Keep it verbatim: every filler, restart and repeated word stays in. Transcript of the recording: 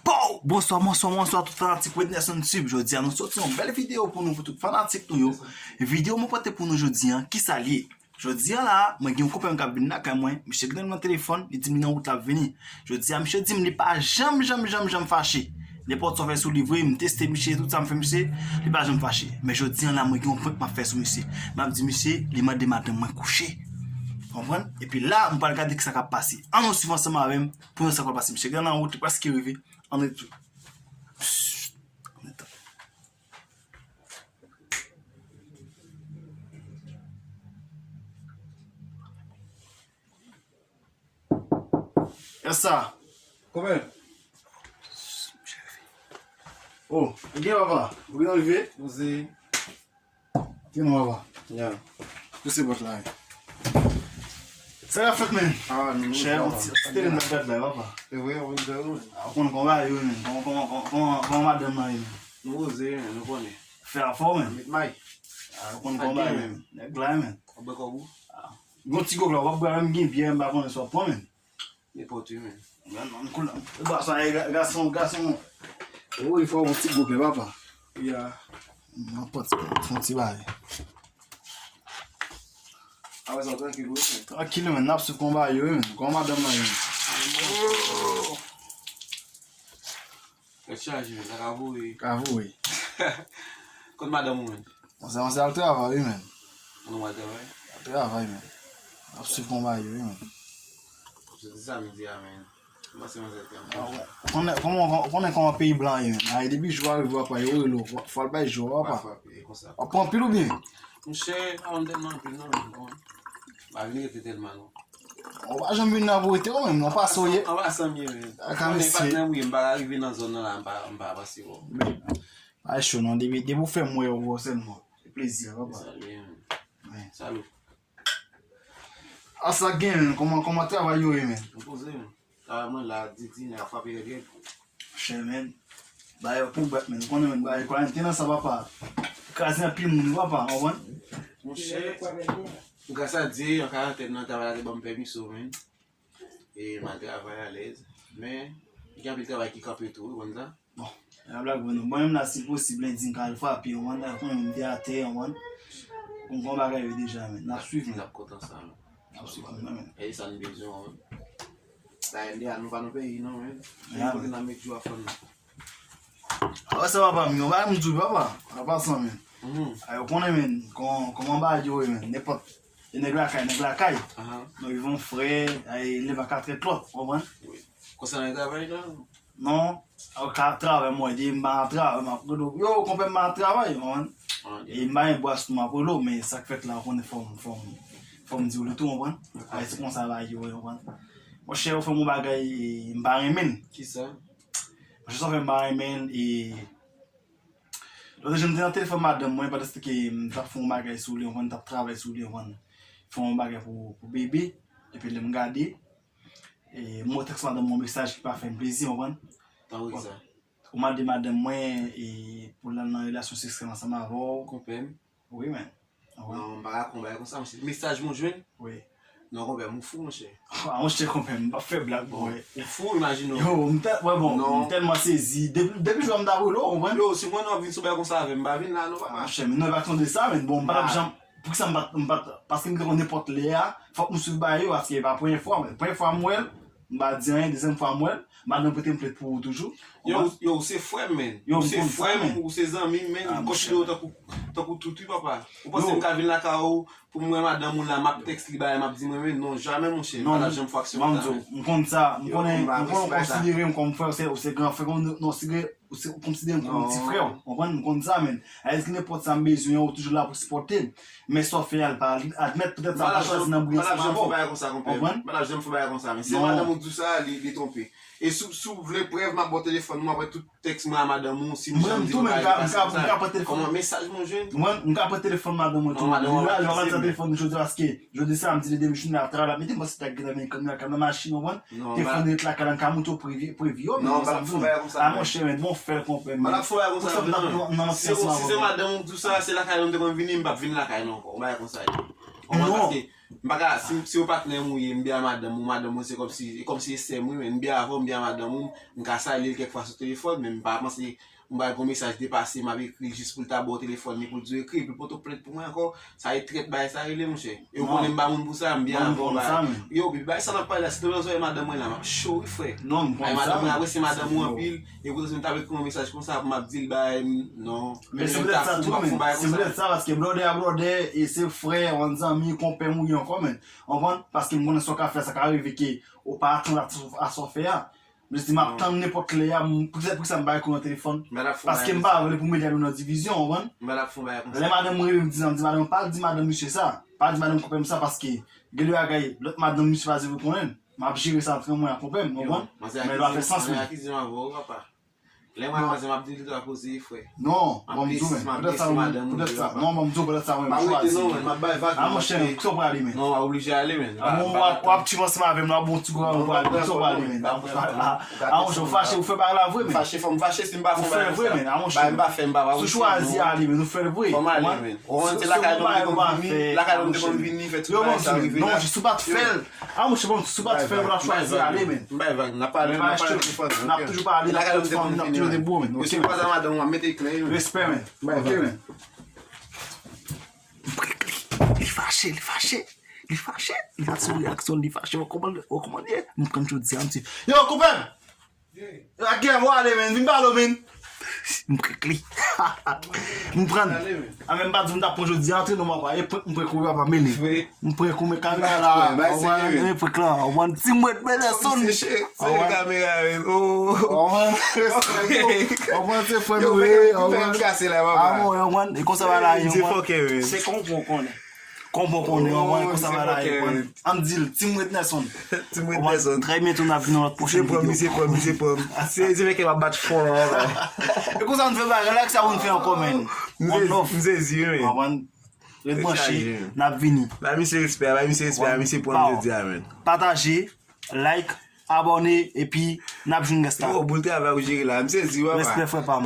Pow! Bonswa, bonswa, bonswa tout fanatik Wednerson Tube. Jodi a nou soti yon bèl videyo pou nou, pou tout fanatik nou yo. Videyo mwen pote pou nou jodi a, kisa l ye? Jodi a la, mwen gen yon konpè m k ap vin lakay mwen, misye gen nan telefòn, li di m li nan wout l ap vini. Jodi a, misye di m li pa janm, janm, janm, janm fache. Nenpòt sa w fè sou li vre, m teste misye, tout sa m fè misye, li pa janm fache. Men jodi a la, mwen gen yon prank m ap fè sou misye. M ap di misye, li mande madanm mwen kouche. Konprann? Epi la, m pral gade kisa k ap pase. Ann nou swiv ansanm avè m pou nou wè sa k pral pase. Misye gen nan wout, li prèske rive. Ann ret swiv. Psst. Ann ret. Yès sa. Kòman? Oh, ou gen papa? Ou gen rive? Poze. Gen non papa. Ya. Pouse pòt la. Sa k ap fèt, men? Ah, nou, chè, on ti, ti tele n ap gad la, papa. Se vre, on vin fè ou. Ah, ou konn konba yo, men. Kòman, kòman, kòman, kòman, kòman madanm nan ye, men? Nou poze, men, nou konnen. Fè afè w, men. Met may. Ah, ou konn konba yo, men. Nèg la, men. Ap bwè kòb ou? Ah. Gon ti gòg la, w ap bwè, menm gen byè, m pa konnen sa w ap pran, men. Nenpòt wi, men. Gad non, koul. Gason, gason, gason. Wi, fò yon ti gòg, papa. Ya. Nenpòt, fò yon ti bagay. Apre sa, trankil wi, men. Trankil, men. N ap swiv konba yo, men. Kòman madanm nan ye? Tèt chaje, men. Sa ka voye. Ka voye. Kot madanm ou, men? Monchè, monchè al travay, wi, men. An nou al travay? Al travay, men. Ap swiv konba yo, wi, men. Se sa m di a, men. Kòman se manzè te anpil? Konnen, kòman, konnen kòman peyi blan ye, men. Ay, depi jou a rive, papa, yo rele w, fò, fò al bay jou a, papa. Pafwa, e konsa. W ap pran anpil oubyen? Monchè, pa konn tèlman anpil, non, men bon. Pa vin rete tèlman, non. Ou pa janm vin la pou rete, ou menm, non, pase w ye. An pasan, an pasan m ye, men. Ak a mesye. Patnè m ye, m pa ka rive nan zòn nan la, m pa, m pa pase wè w. Men, pa cho, non, depi, depi w fè m wè w, wè w sèlman. Se plezi, papa. Salye, men. Wi. Salut. A sa k gen, men, kòman, kòman travay yo ye, men? M poze, men. Travay mwen la, di, di, nèg ap frape rèd, rèd. Monchè, men. Bagay yo pou bat, men. Ou konnen, men, bagay kwaranten nan sa, papa. Kraze anpil moun, papa, w konprann? Monchè, gras a Dye, an karantèn nan, travay la te ban m pèmisyon, men. E m al travay alèz. Men, gen anpil travay ki kanpe tou, ou konn sa? Bon, la blag vre non. Mwen menm la, si posib, lendi m ka al frape, w konprann, la konnen m te atè, w konprann. M gon bagay yo deja, men. N ap swiv, men. N ap kontan sa, men. N ap swiv, men, men. E sa n bezwen, men. Dayè, n deja nou pa nan peyi, non, men. Ya, men. Kote n ap met jou a fann nan. Awe, sa papa m, yon bagay m di w, papa. An pasan, men. Mhm. Ay, ou konnen, men, kon-, kòman bagay yo ye, men. Nenpòt. E nèg lakay, nèg lakay. Aha. Nou viv yon frè, ay, leve a katrè klòt, w konprann? Wi. Konsa nan travay la? Non, ou ka travay, mwen di m pa nan travay, m ap rele w. Yo, konpè m pa nan travay, w konprann? Ah, e m pa gen bwa sou m ap rele w, men sa k fèt la, ou konnen fò m, fò m, fò m di w li tou, w konprann? Ay, se konsa bagay yo ye, w konprann? Monchè, ou fè m yon bagay, e, m pa renmen l. Kisa? Monchè, sa w fè m pa renmen l, e, lòt jou m te nan telefòn madanm mwen, pandan se ke m t ap fè yon bagay sou li, w konprann, m t ap travay sou li, w konprann, fè yon bagay pou, pou bebe, epi lè m gade, e, m wè tèks madanm mwen, mesaj ki pa fè m plezi, w konprann. Tankou kisa? Ou mande madanm mwen, e, pou l al nan relasyon seksyèl ansanm avè w. Konpè m. Wi, men. Ah, wi. Non, m pa ka konn bagay konsa, mesye. Mesaj mwen jwenn? Wi. Non, konpè m, ou fou, monchè. Ah, monchè, konpè m, m p ap fè blag, bro. Ou fou, imajine w. Yo, m tè-, wè, bon, m tèlman sezi. Depi, depi jou a m ta rele w, w konprann? Yo, si mwen w ap vin sou bagay konsa avè m, m pa vin la, non, papa. Ah, monchè, men non, e pa kesyon de sa, men bon, m pa t ap janm, poukisa m pa t, m pa t, paske m te konn nenpòt lè a, fòk m swiv bagay yo, paske e pa premye fwa, men premye fwa m wè l, m pa di anyen, dezyèm fwa m wè l, madanm prete m plent pou ou toujou. Yo, yo, ou se frè m, men. Yo, ou se frè m, ou se zanmi m, men. M konsidere w tankou, tankou tout, wi, papa. Ou panse m ka vin lakay ou pou m wè madanm ou la, m ap tèks li bagay, m ap di mwen, men non, jamè, monchè. M pa t ap janm fè aksyon konsa, men. M konn sa, m konnen, m konnen w konsidere m kòm frè, ou se, ou se gran frè, non, ou se, ou konsidere m kòm ti frè w. Konprann? M konn sa, men. Alèz ki nenpòt sa m bezwen an, ou toujou la pou sipòte m. Men sa w fè a, l pa admèt, petèt sa pa chwazi nan bouyon ansanm avè w. Konprann? M pa t ap janm fè bagay konsa, men se madanm ou di w sa, li, li twonpe. E si, si w vle prèv, m ap ba w telefòn mwen, apre tout tèks mwen a madanm ou, si m janm di w bagay ki pase konsa. Kòman mesaj mwen jwenn? Mwen, m ka pran telefòn madanm mwen tou. Li la, li pa pral sa telefòn jodi a, paske jodi samdi, li demen jounen ap travay, l ap mete m panse ta gen nan men kanmyòt la, nan machin, w konprann? Telefòn ret lakay la, m ka montre w previ, previ yo, men sa m di w. A, monchè, men bon, fè l konprann, men. Si, si se madanm ou k di w sa, se lakay nou te konn vini, m p ap vin lakay nou ankò. Yon bagay konsa ye. Ou konprann? Paske M pa ka, si, si yon patnè m ou ye, m byen a madanm ou, madanm ou se kòmsi, e kòmsi e sè m wi, men m byen avè w, m byen a madanm ou, m ka salye l kèk fwa sou telefòn, men m pa panse m bay yon mesaj depase, m ap ekri l jis pou l ta ba w telefòn li, pou l di w ekri, epi l poto plent pou mwen ankò, sa e trèt bagay sa rele, monchè. E w konnen m pa moun pou sa, m byen avè w, bagay. Yo, epi bagay sa n ap pale la, si demen w wè madanm mwen la, m ap cho wi, frè. Ay, madanm mwen, apre se madanm ou anpil, e pou sa m ta ekri yon mesaj konsa pou m ap di l bagay, non. Men se petèt sa tou, men. Se petèt sa, paske blòdè a blòdè, e se frè, yon zanmi, konpè m ou ye ankò, men. Ou konprann? Paske m konnen sa w ka fè, sa ka rive ke ou pa atann a, a sa w fè a. M jis di, m ap tann nenpòt lè a, m, poutèt poukisa m pa ekri w nan telefòn. Paske m pa vle pou medya nou nan divizyon, ou konprann? Lè madanm mwen rele m di sa, m di madanm, pa di madanm misye sa. Pa di madanm konpè m sa, paske gen de bagay, lòt madanm misye pa dwe konnen. M ap jere sa antre mwen ak konpè m, ou konprann? Men li pa fè sans, men. Lè mwen manzè, m ap di li twa koze, frè. Non, bon, m di w, men, poutèt sa, poutèt sa, non, bon, m di w, poutèt sa, mwen, m chwazi. A, monchè, men, kisa w prale, men? Non, w oblije ale, men. A, bon, w ap, w ap tchip ansanm avè m, w ap bon ti gwa, w prale, kisa w prale, men? A, monchè, ou fache, ou fè bagay la vre, men. Fache, fò m fache, si m pa fè bagay vre, men. A, monchè, si w chwazi ale, men, ou fè l vre. Fò m ale, men. Ou konn se lakay nou te konn vini, lakay nou te konn vini, fè tout bagay sa rive la. Non, jis ou pa t fè l. A, monchè, bon, si w pa t fè l, w t ap chwazi ale, men. M bay vag, n ap pale, n ap pale telefòn, n ap toujou pale, n ap toujou te bo, men. Yo, si m kwaze madanm ou, m ap mete klè, men. Respè, men. Ok, men. M pran li. Li fache, li fache. Li fache. Li fache, reaksyon, li fache. Ou konprann, ou konprann, ye. M pran jodi a, m di, yo, konpè m! Lagè, w ale, men. Vin pale w, men. M pran li. M pran. A, men m pa di m t ap pran jodi a, antre non, papa. E prank, m prank ou, papa, mele. M prank ou, men kamera la. Ou konprann, men prank la. Ou konprann, ti mwet, men lè sonn. Se kamera, men. Oh. Ou konprann, se frè nou ye. Ou konprann. A, bon, ou konprann. E konsa bagay la ye, ou konprann. Se konprann, konnen. Konprann, konnen, ou konprann, konsa bagay la ye, ou konprann. Ann di l, Team Wetnelson. Team Wetnelson. Trè byento n ap vin nan lòt pwochen videyo. Misye pranm, misye pranm, misye pranm. Se, se fè ke m ap bat fon an ankò. E konsa nou fè bagay, like sa pou n fè ankò, men. M sezi, men. Ret branche, n ap vini. Bay misye respè, bay misye respè, misye pranm jodi a, men. Pataje, like, abòne, epi n ap jwenn rès la. Oh, boul travay ou jere la, m sezi, papa. Respè, frè pa m.